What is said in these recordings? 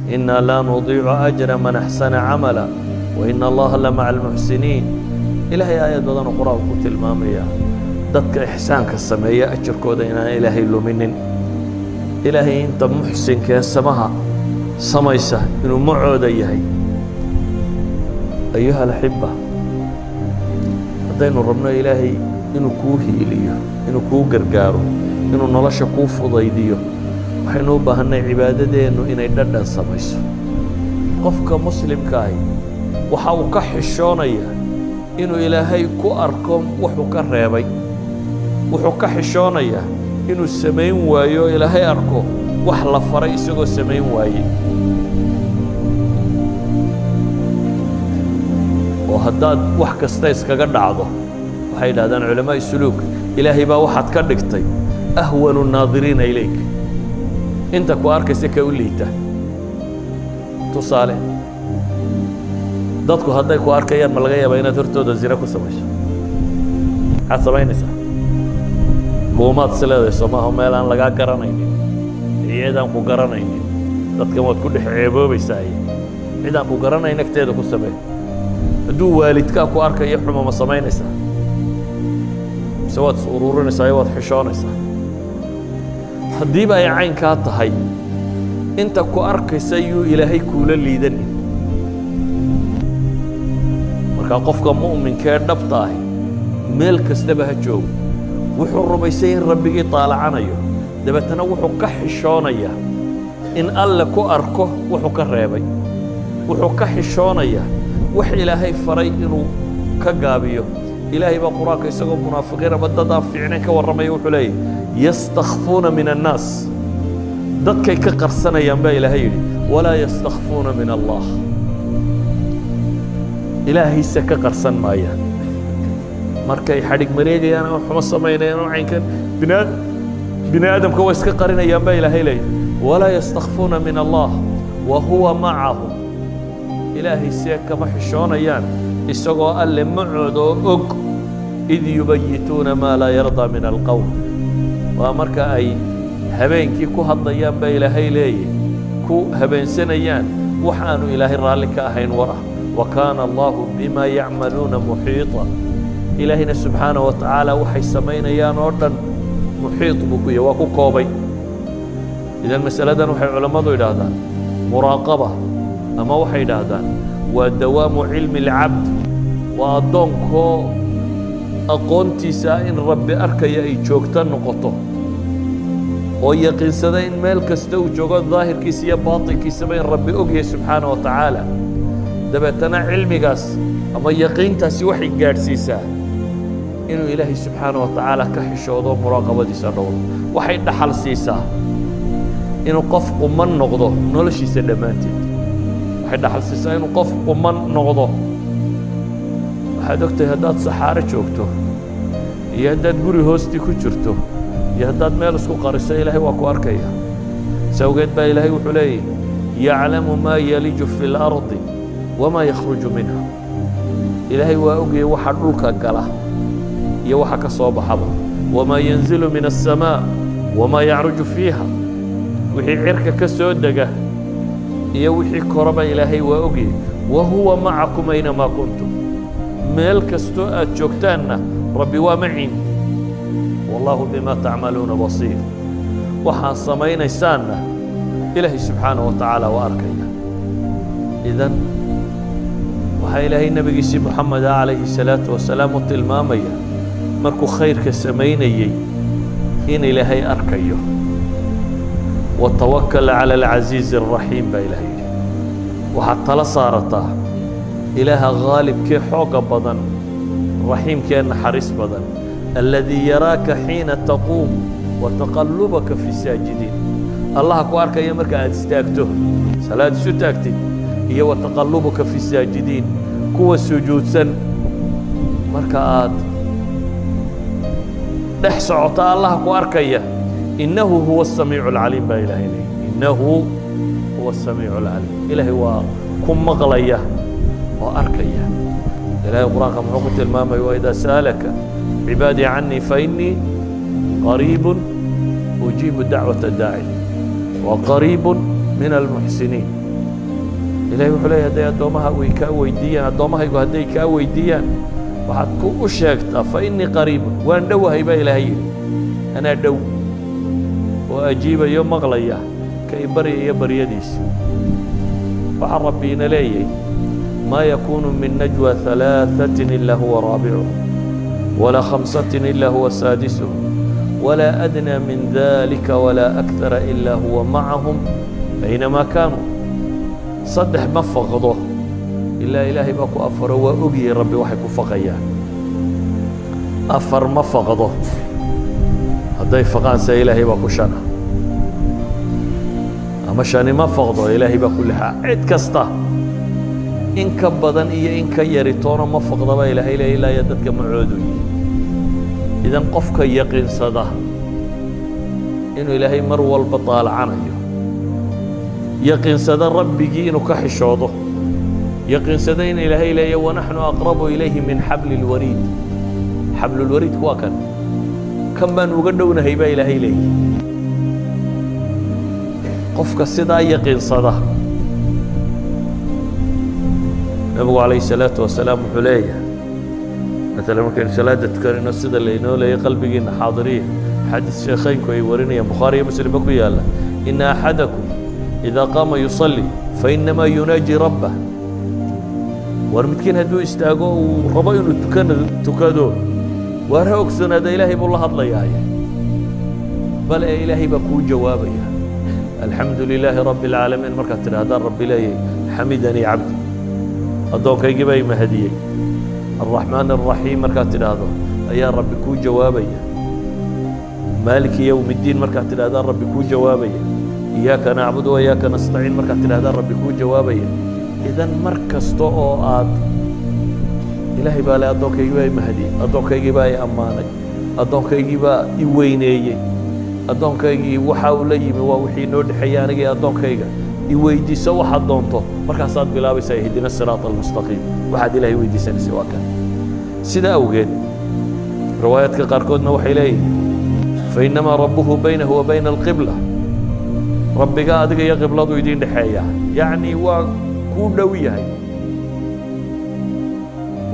Innaa laa nudiicu ajra man axsana camala wa ina Allaha la maca almuxsiniin. Ilaahay aayad badanoo Qur-aanku ku tilmaamaya dadka ixsaanka sameeya ajarkooda inaan Ilaahay luminin, Ilaahay inta muxsinkee samaha samaysa inuu macooda yahay. Ayuha alaxiba, haddaynu rabno Ilaahay inuu kuu hiiliyo, inuu kuu gargaaro, inuu nolosha kuu fudaydiyo, waxaynu u baahannay cibaadadeennu inay dhadhan samayso. Qofka muslimka ahi waxa uu ka xishoonaya inuu Ilaahay ku arko wuxuu ka reebay, wuxuu ka xishoonayaa inuu samayn waayo, Ilaahay arko wax la faray isagoo samayn waayey. Oo haddaad wax kasta iskaga dhacdo, waxay yidhahdaan culamaa'i suluuk, Ilaahay baa waxaad ka dhigtay ahwanu nnaadiriina ilayk, inta ku arkaysa ka u liita. Tusaale, dadku hadday ku arkayaan, ma laga yaabaa inaad hortooda zina ku samayso? Maxaad samaynaysaa? Buumaad is leedahay, soo maaha? Meel aan lagaa garanaynin, ciyadaan ku garanaynin, dadkan waad ku dhex ceeboobaysaa, cid aan ku garanayn agteeda ku samee. Hadduu waalidkaa ku arkayo xumo, ma samaynaysaa mise waad is ururinaysaa iyo waad xishoonaysaa? Haddiiba ay caynkaa tahay, inta ku arkaysa yuu Ilaahay kuula liidanin. Markaa qofka mu'minkee dhabta ahi meel kastaba ha joogo, wuxuu rumaysay in Rabbigii taalacanayo, dabeetana wuxuu ka xishoonayaa in Alle ku arko wuxuu ka reebay, wuxuu ka xishoonayaa wax Ilaahay faray inuu ka gaabiyo. Ilaahay baa Qur-aanka isagoo munaafiqiin ama dad aan fiicnayn ka warramaya wuxuu leeyahy: yastakfuuna min annaas, dadkay ka qarsanayaan baa Ilaahay yidhi, walaa yastakfuuna min Allah, Ilaahayse ka qarsan maayaan. Markay xadhig mareegayaan ama xumo samaynayaan oo caynkan bini aadamka waa iska qarinayaan baa Ilaahay leeyahy, walaa yastakfuuna min Allah wa huwa macahum, Ilaahay see kama xishoonayaan isagoo Alle macooda oo og. Id yubayituuna maa laa yardaa min alqowl, waa marka ay habeenkii ku hadlayaan baa Ilaahay leeyahy, ku habeensanayaan wax aanu Ilaahay raalli ka ahayn war ah. Wa kaana Allahu bima yacmaluuna muxiiطa, Ilaahayna subxaanaه wa tacaala waxay samaynayaan oo dhan muxiiط buu ku yahy, waa ku koobay. Idan masaladan waxay culammadu idhaahdaan muraaqaba, ama waxay idhaahdaan waa dawaamu cilmi اlcabd, waa addoonkoo aqoontiisa in Rabbi arkaya ay joogto noqoto, oo yaqiinsada in meel kasta uu joogo, daahirkiisa iyo baatinkiisaba, in Rabbi og yahay subxaanaه wa tacaala. Dabeetana cilmigaas ama yaqiintaasi waxay gaadhsiisaa inuu Ilaahay subxaanaه wa tacaala ka xishoodo, muraaqabadiisa dhowro. Waxay dhaxal siisaa inuu qof quman noqdo noloshiisa dhammaanteed, waxay dhaxal siisaa inuu qof quman noqdo. Waxaad ogtahay, haddaad saxaaro joogto iyo haddaad guri hoostii ku jirto iyo haddaad meel isku qariso, Ilaahay waa ku arkaya. Sawgeed baa Ilaahay wuxuu leeyahy: yaclamu maa yaliju fi اlardi wamaa yakhruju minha. Ilaahay waa ogayay waxa dhulka gala iyo waxa ka soo baxaba. Wamaa yanzilu min الaلsamaaء wamaa yacruju fiiha, wixii cirka ka soo dega iyo wixii koraba Ilaahay waa ogayay. Wa huwa macakum aynamaa kuntum, meel kastoo aad joogtaanna Rabbi waa maciin. Wallaahu bima tacmaluuna basiir, waxaad samaynaysaanna Ilaahay subxaanaه wa tacaala waa arkaya. Idan waxaa Ilaahay nebigiisii Moxameda calayhi الsalaatu wasalaam u tilmaamaya markuu khayrka samaynayey in Ilaahay arkayo. Watawakal calى alcasiizi الraxiim baa Ilahay yidhi, waxaad tala saarataa Ilaaha khaalibkee xoogga badan, raxiimkee naxariis badan. Aladii yaraaka xiina taquum wa taqallubaka fi saajidiin, Allaha ku arkaya marka aad istaagto, salaad isu taagtid, iyo wa taqallubuka fi saajidiin, kuwa sujuudsan marka aad dhex socota Allaha ku arkaya. Innahu huwa الsamiicu اlcaliim baa Ilahay leeyay, innahu huwa الsamiicu اlcaliim, Ilaahay waa ku maqlaya oo arkaya. Ilahay Qur-aanka muxuu ku tilmaamaya? Waidaa sa'alaka cibaadii canii fainii qariib ujiibu dacwaة daaci wa qariib min almuxsiniin. Ilahay wuxuu leeyahy, hadday addoomaha way kaa weydiiyaan, addoommahaygu hadday kaa weydiiyaan, waxaad ku u sheegtaa فإني قريب, waan dhowahay baa Ilaahay yidhi. Anaa dhow oo ajiibayo, maqlaya ka i baryaya baryadiisa. Waxaa Rabbi ina leeyahy: ما يكون من نجوى ثلاثة إلا هو رابعهم، ولا خمسة إلا هو سادسهم، ولا أدنى من ذلك ولا أكثر إلا هو معهم أينما كانوا. Saddex ma faqdo ilaa Ilaahay baa ku afaro, waa ogyahay Rabbi waxay ku faqayaan. Afar ma faqdo, hadday faqaan se Ilaahay baa ku shana, ama shani ma faqdo, Ilaahay baa ku lixaa. Cid kasta in ka badan iyo in ka yari toona ma faqdaba, Ilaahay leeya, ilaa iyo dadka macoodu yihi. Idan qofka yaqiinsada inuu Ilaahay mar walba daalacanayo, yaqiinsada Rabbigii inuu ka xishoodo, yaqiinsada in Ilaahay leeya: ونحن أقرب إليه من حبل الوريد. Xablulwariidku waa kan, kan baan uga dhownahay baa Ilaahay leeyahy. Qofka sidaa yaqiinsada, Nabigu calayه الsalaaةu wasalaam wuxuu leeyahay, maalan markaynu salaada tukanayno, sida laynoo leeyay qalbigiina xaadiriya, xadiis sheekhaynku ay warinayaan, Bukhaari iyo Muslimba ku yaala: إن أحدكم إذا قام يصلي فإنما يناجي ربه. War midkiin hadduu istaago uu rabo inuu tukado, waar ha ogsoonaada Ilaahay buu la hadlayaaye, bal ee Ilaahay baa kuu jawaabaya. الحمد لله رب العالمين markaad tidhaahdaan, Rabbi leeyay: حمدني عبدي, addoonkaygii baa i mahadiyey. الرحمن الرحيم markaad tidhaahdo ayaa Rabbi kuu jawaabaya. مالك يوم الدين markaad tidhahdaan, Rabbi kuu jawaabaya. إياك نعبد وإياك نستعين markaad tidhahdaan, Rabbi kuu jawaabaya. Idan mar kasta oo aad, Ilaahay baa le: addoonkaygii baa i mahadiyey, addoonkaygii baa i ammaanay, addoonkaygii baa i weyneeyey, addoonkaygii waxa uu la yimi waa wixii noo dhexeeyey aniga iyo addoonkayga, i weydiiso waxaad doonto. Markaasaad bilaabaysaa اهدنا الصراط المستقيم. Waxaad Ilaahay weydiisanaysa waa kan. Sida awgeed riwaayaadka qaarkoodna waxay leeyihin: فإنما ربه بينه وبين القبلة. Rabbiga adiga iyo qibladu idiin dhexeeya, yacni waa kuu dhow yahay.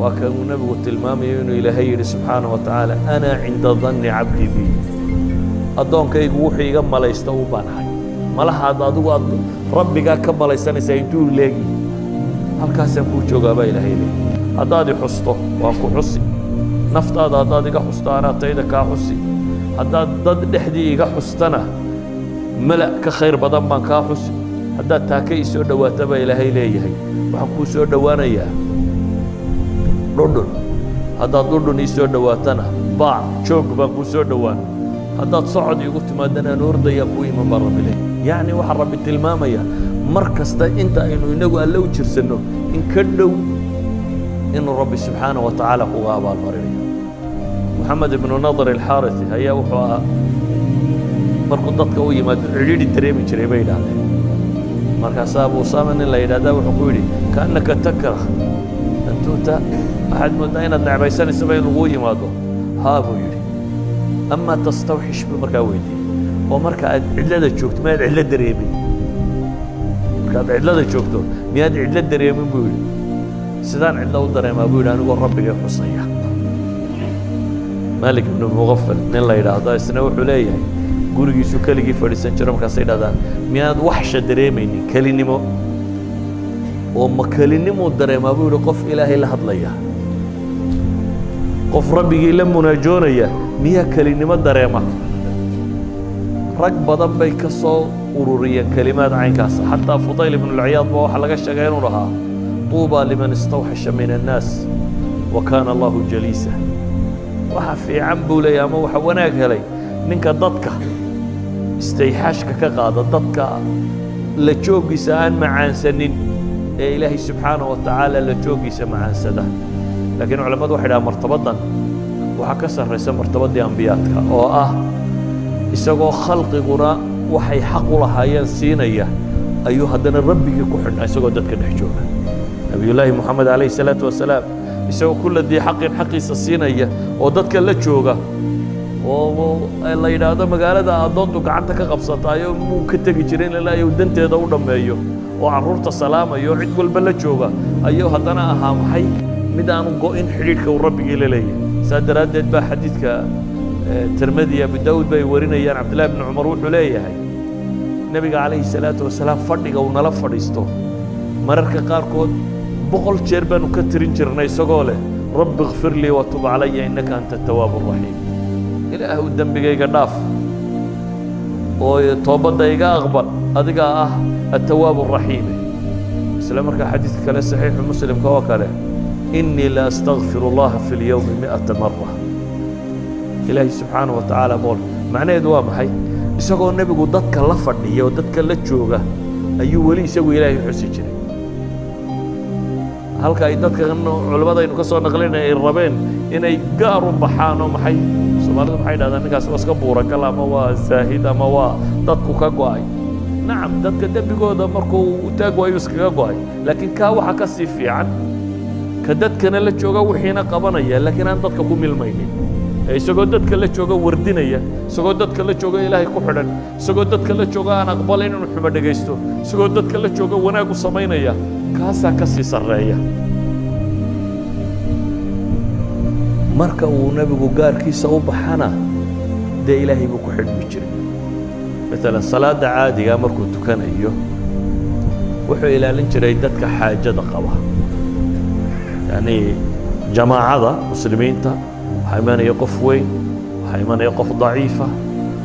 Waa kanuu Nebigu tilmaamayo inuu Ilaahay yidhi subxaanaه wa tacaala: أنا عند ظن عبدي بي. Addoonkaygu wuxuu iga malaysta u baanahay. Malahaad adigu aad Rabbigaa ka malaysanaysaa intuu leegi, halkaasaan kuu joogaa baa Ilaahay leey. Haddaad i xusto, waan ku xusi. Naftaada haddaad iga xusto, anaa tayda kaa xusi. Haddaad dad dhexdii iga xustana, mala ka khayr badan baan kaa xusi. Haddaad taaka ii soo dhowaata baa Ilaahay leeyahay, waxaan kuu soo dhowaanayaa dhudhun. Haddaad dhudhun ii soo dhowaatana, baac joog baan kuu soo dhowaan. Haddaad socod iigu timaadana, aan ordayaan kuu iman baa Rabbi leeyahay. Yacni waxaa Rabbi tilmaamaya mar kasta inta aynu inagu Alle u jirsanno in ka dhow inuu Rabbi subxaanaه wa tacaala kuga abaalmarinayo. Moxamed ibnu Nadr Alxaariثi ayaa wuxuu ahaa markuu dadka u yimaado cidhiidhi dareemi jiray, bay yidhaahdeen. Markaasaa Abu Usama nin la yidhahdaa wuxuu ku yidhi: كأنك تكره أن تؤتى, waxaad mooddaa inaad necbaysanaysaba in laguu yimaado. Haa, buu yidhi. أما تستوحش, buu markaa weydiiyey, oo marka aad cidlada joogto miyaad cidlo dareemin? Markaad cidlada joogto miyaad cidlo dareemin, buu yidhi. Sidaan cidlo u dareemaa, buu yidhi, anigoo Rabbigay xusaya? Malik ibnu Muqafal nin la yidhaahdo isna wuxuu leeyahay gurigiisu keligii fadhiisan jiro. Markaasay yidhahdaan: miyaad waxsha dareemaynin, kelinimo? Oo ma kelinimuu dareemaa, buu yidhi, qof Ilaahay la hadlaya, qof Rabbigii la munaajoonaya miyaa kelinimo dareema? Rag badan bay ka soo ururiyeen kelimaad caynkaasa. Xataa Fudayl ibnu Lciyaad ba waxaa laga sheegay inuu lahaa: طوبى لمن استوحش من الناس وكان الله جليسه. Waxa fiican buu leeyahy, ama waxa wanaag helay ninka dadka istayxaashka ka qaada, dadka la jooggiisa aan macaansanin ee Ilaahay subxaanaه wa tacaala la jooggiisa macaansada. Laakiin culammadu waxay dhahaan martabaddan waxaa ka sarraysa martabaddii ambiyaadka, oo ah isagoo khalqiguna waxay xaq u lahaayeen siinaya ayuu haddana Rabbigii ku xidhnaa isagoo dadka dhex jooga. Nabiyullaahi Moxamed calayhi salaatu wasalaam, isagoo كل ذي حق xaqiisa siinaya oo dadka la jooga. Oo la yidhaahdo magaalada addoontu gacanta ka qabsataayo muu ka tegi jirin ilaa uu danteeda u dhammeeyo, oo carruurta salaamayo oo cid walba la jooga, ayuu haddana ahaa maxay? Mid aanu go'in xidhiidhka uu Rabbigii la leeyahay. Saa daraaddeed baa xadiidka Tirmidi, Abu Daawud bay warinayaan, Cabdillahi bni Cumar wuxuu leeyahay, Nebiga calayhi salaatu wasalaam fadhiga uu nala fadhiisto mararka qaarkood 100 jeer baanu ka tirin jirnay isagoo leh: "رب اغفر لي وتب علي إنك أنت التواب الرحيم." Ilaahu dembigayga dhaaf oo toobadda iga aqbal, adigaa ah التواب الرحيم. Isla markaa xadiidka kale, Saxiixu Muslimka oo kale: "إني لأستغفر الله في اليوم 100 مرة." Ilaahay subxaanaه wa tacaala 100. Macnaheedu waa maxay? Isagoo Nebigu dadka la fadhiya oo dadka la jooga ayuu weli isagu Ilaahay xusi jiray. Halka ay dadkan culimmadaynu ka soo naqlinay ay rabeen inay gaar u baxaan, oo maxay Soomaalidu maxay dhahdaan, ninkaas waa iska buuragal ama waa zaahid ama waa dadku ka go'ay. Nacam, dadka dembigooda markuu u taag waayu iskaga go'ay, laakiin kaa waxa ka sii fiican ka dadkana la jooga, wixiina qabanaya, laakiin aan dadka ku milmaynin, ee isagoo dadka la jooga wardinaya, isagoo dadka la jooga Ilaahay ku xidhan, isagoo dadka la jooga aan aqbalayn inuu xumo dhegaysto, isagoo dadka la jooga wanaag u samaynaya, kaasaa ka sii sarreeya. Marka uu Nebigu gaarkiisa u baxana, dee Ilaahay buu ku xidhmi jiray. Maalan salaadda caadigaa markuu tukanayo, wuxuu ilaalin jiray dadka xaajada qaba, yacni jamaacada muslimiinta. Waxaa imanaya qof weyn, waxaa imanaya qof daciifa,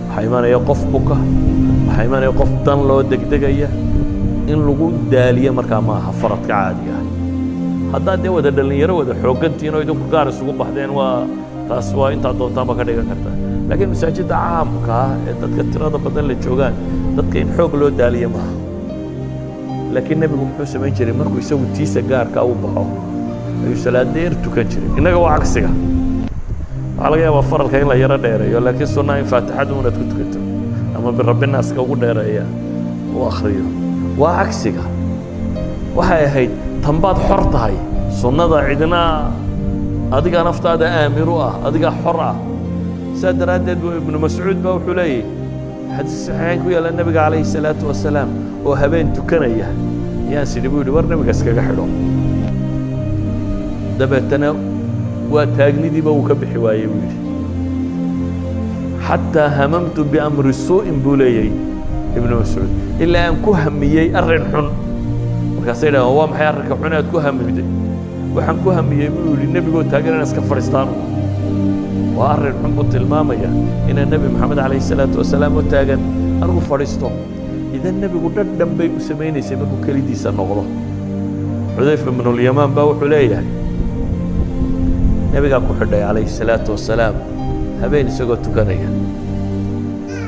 waxaa imanaya qof buka, waxaa imanaya qof dan loo degdegaya. In lagu daaliyo markaa ma aha faradka caadiga ah. Haddaad dee wada dhallinyaro wada xooggantihiin oo idinku gaar isugu baxdeen, waa taas, waa intaad doontaanba ka dhigan karta. Laakiin masaajidda caamka ah ee dadka tirada badan la joogaan, dadka in xoog loo daaliyo maaha. Laakiin Nebigu muxuu samayn jiray? Markuu isagu tiisa gaarka u baxo ayuu salaad dheer tukan jiray. Innaga waa cagsiga. Waxaa laga yaabaa faralka in la yaro dheereeyo, laakiin sunnaha in Faatixadu unaad ku tukato ama birabbinaaska ugu dheereeya uu akhriyo. Waa cagsiga. Waxay ahayd tanbaad xor tahay, sunnada cidna adigaa naftaada aamir u ah, adigaa xor ah. Saa daraaddeed bu Ibnu Mascuud ba wuxuu leeyahy, xadiis saxiixayn ku yaalla, Nebiga calayhi salaatu wasalaam oo habeen tukanaya yaan sidhi, buu yidhi, war Nebiga iskaga xidho. Dabeetana waa taagnidiiba uu ka bixi waayey, buu yidhi, "حتى هممت بأمر سوء," buu leeyay Ibnu Mascuud, ilaa aan ku hamiyey arrin xun. Markaasay dhahaan, waa maxay arrinka xun aad ku hamiday? Waxaan ku hamiyey, buu yidhi, Nebigoo taagan inaan iska fadhiistaan. Waa arrin xun buu tilmaamaya, inaan Nebi Moxamed calayhi salaatu wasalaam oo taagan anigu fadhiisto. Idan Nebigu dhadhan bay u samaynaysay markuu kelidiisa noqdo. Xudayfa ibnulyamaan baa wuxuu leeyahay, Nebigaa ku xidhay calayhi salaatu wasalaam habeen isagoo tukanaya.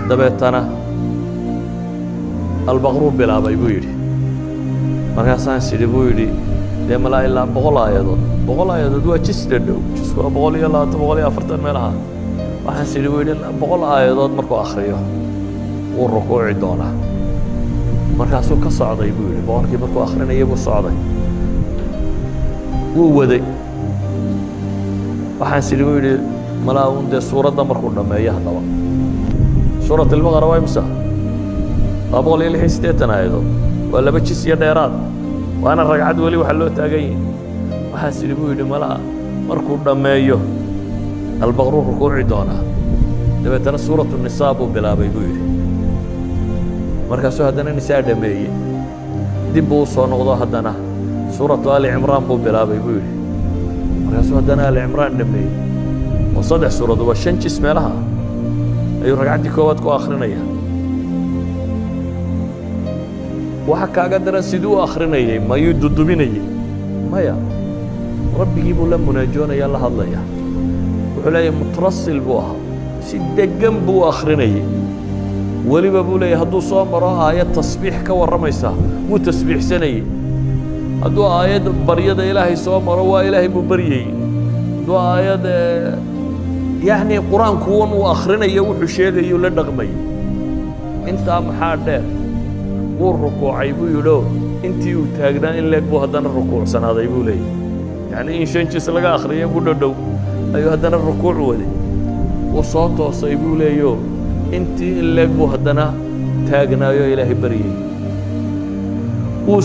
Dabeetana Albaqruu bilaabay, buu yidhi. Markaasaan sidhi, buu yidhi, dee malaa ilaa 100 aayadood. 100 aayadood waa jis dhadhow, jisku waa 120, 140 meelaha. Waxaan sidhi, buu yidhi, 100 aayadood markuu akhriyo wuu rukuuci doonaa. Markaasuu ka socday, buu yidhi. 100-kii markuu akhrinayay buu socday, wuu waday. Waxaan sidhi, buu yidhi, malaa un dee suuradda markuu dhammeeyo. Haddaba Suurat Albaqara waa imisa? 286 aayadood, waa laba jis iyo dheeraad, waana ragcad weli waxa loo taagan yihi. Waxaan sidhi, buu yidhi, malaa markuu dhammeeyo Albaqruu rukuuci doonaa. Dabeetana Suuratu Nisaa buu bilaabay, buu yidhi. Markaasuu haddana Nisaa dhameeyey, dib buu u soo noqdo, haddana Suuratu Ali Cimraan buu bilaabay, buu yidhi. Markaasuu haddana Ali Cimraan dhameeyey, oo saddex suuradood, waa shan jis meelaha, ayuu ragcaddii koowaad ku akrinaya. Waxa kaaga daran, siduu u akrinayay? Mayuu dudubinayey? Maya, Rabbigii buu la munaajoonaya, la hadlaya. Wuxuu leeyahay mutarasil buu ahaa, si deggan buu u akrinayey. Weliba, buu leeyahy, hadduu soo maro aayad tasbiix ka warramaysa, wuu tasbiixsanayey. Hadduu aayad baryada Ilaahay soo maro, waa Ilaahay buu baryayey. Hadduu aayad, yacni Qur-aankuwan uu akhrinayo, wuxuu sheegayuu la dhaqmayay. Intaa maxaa dheer? Wuu rukuucay, buu yidhi, oo intii uu taagnaa in leeg buu haddana rukuucsanaaday, buu leeyahy. Yacni in shan jis laga akhriyay ku dhodhow ayuu haddana rukuuc waday. Wuu soo toosay buu leeyo, intii in leeg buu haddana taagnaayo, Ilaahay baryay, wuu.